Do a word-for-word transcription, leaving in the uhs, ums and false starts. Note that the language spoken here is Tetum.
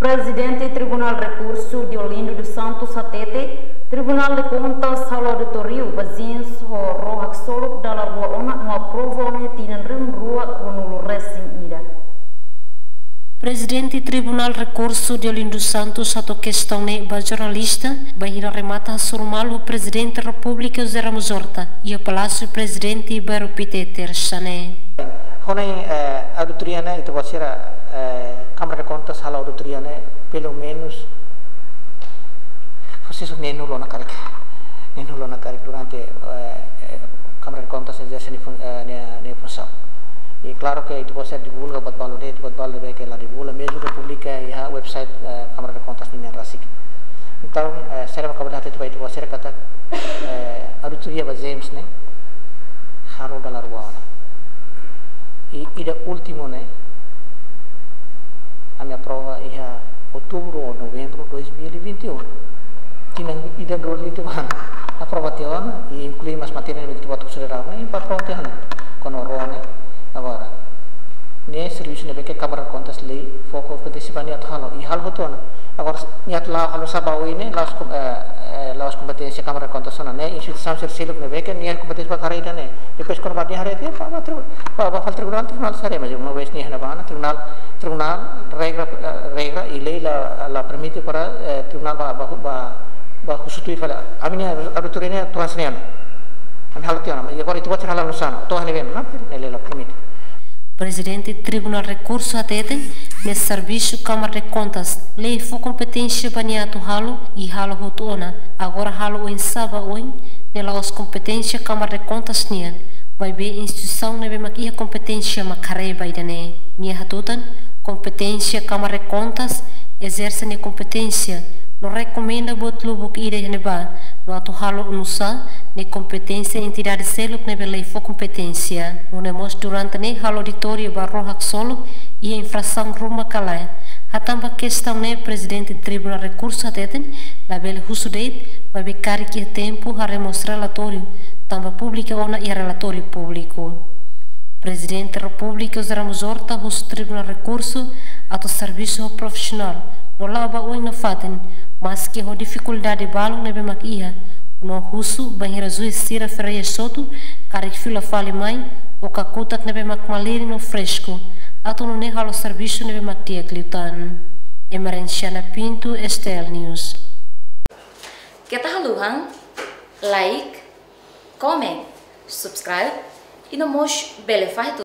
Prezidente Tribunál Rekursu, Deolindo dos Santos, hatete Tribunál de Kontas halo auditoria ba ZEESM ho ró haksolok dala rua ona no aprova ona iha tinan rihun rua ruanulu resin ida. Prezidente Tribunál Rekursu, Deolindo dos Santos, hato'o kestaun ne'e ba jornalista bainhira remata hasoru malu ho Prezidente Repúblika José Ramos Horta iha Palásiu Prezidente, Bairru Pité, Tersa ne'e. Ho nia, eh, auditoria ne'e, ita-boot sira, eh, Câmara de Contas halo auditoria ne'e, pelumenus, prosesu neen-nulu ona karik. Neen-nulu ona karik durante, eh, eh, Câmara de Contas ezerse nia fun-, eh, nia, nia funsaun. I klaru ke ita-boot sira divulga buat balu de'it, buat balu ne'ebé ke la divulga, mezmu ke publika iha website, eh, Câmara de Contas nian rasik. Entaun, eh, sira maka bele hatete ba ita-boot sira katak, eh, auditoria ba ZEESM ne'e halo dala rua ona. I ida últimu ne'e, ami aprova iha outubru ou novembru dois mil e vinte e um. Tinan ida rua liu tiha ona. Aprova tiha ona, i inklui mós matéria ne'ebé ita-boot konsidera ona, i aprova tiha ona. Kona-ba ró ne'e, agora, ne'e servisu ne'ebé ke Câmara de Contas lei fó kompeténsia ba nia atu halo, i halo hotu ona. Agora, nia atu la'o halo sá ba oin ne'e, la'ós kom-, eh, eh, la'ós kompeténsia Câmara de Contas ona, ne'e instituisaun sira seluk ne'ebé ke nia kompeténsia ba haree ida-ne'e. Depois, kona-ba nia haree, ba, ba, ba fali tribunál, tribunál sei haree, mas uma vez nia iha ne'ebá ona, tribunál, tribunál, regra, eh, regra i lei la, la permite para, eh, tribunál ba, ba, ba, ba husu tuir fali. Ami-nia auditoria ne'e atu hanesan ne'e ona. Ami halo tiha ona, i agora ita-boot sira halo nu'usá ona, atu hanesan ne'e ona, ne'e lei la permite. Prezidente Tribunál Rekursu hatete, ne'e servisu Câmara de Contas, lei fó kompeténsia ba nia atu halo, i halo hotu ona. Agora halo oinsá ba oin, ne'e la'ós kompeténsia Câmara de Contas nian, maibé instituisaun ne'ebé mak iha kompeténsia mak haree ba ida-ne'e. Nia hatutan, kompeténsia Câmara de Contas ezerse nia kompeténsia, no rekomenda buat lubuk ida iha ne'ebá, no atu halo nu'usá, ne'e kompeténsia entidade seluk ne'ebé lei fó kompeténsia. Nune'e mós durante ne'e halo auditoria ba ró haksolok iha infrasaun ruma ka lae. Hatán ba kestaun ne'e, Prezidente Tribunál Rekursu hateten, labele husu de'it, maibé karik iha tempu haree mós relatóriu, tanba publika ona iha relatóriu públiku. Prezidente Repúblika José Ramos Horta husu Tribunál Rekursu atu servisu ho profisionál, no la'o ba oin nafatin, maski ho difikuldade balun ne'ebé mak iha, no husu bainhira juís sira fila iha sotu, karik fila fali mai, ho kakutak ne'ebé mak malirin no fresku, atu nune'e halo servisu ne'ebé mak di'ak liután. Emerenciana Pinto, S T L News. Keta haluha, like, comment, subscribe, i no mós bele fahe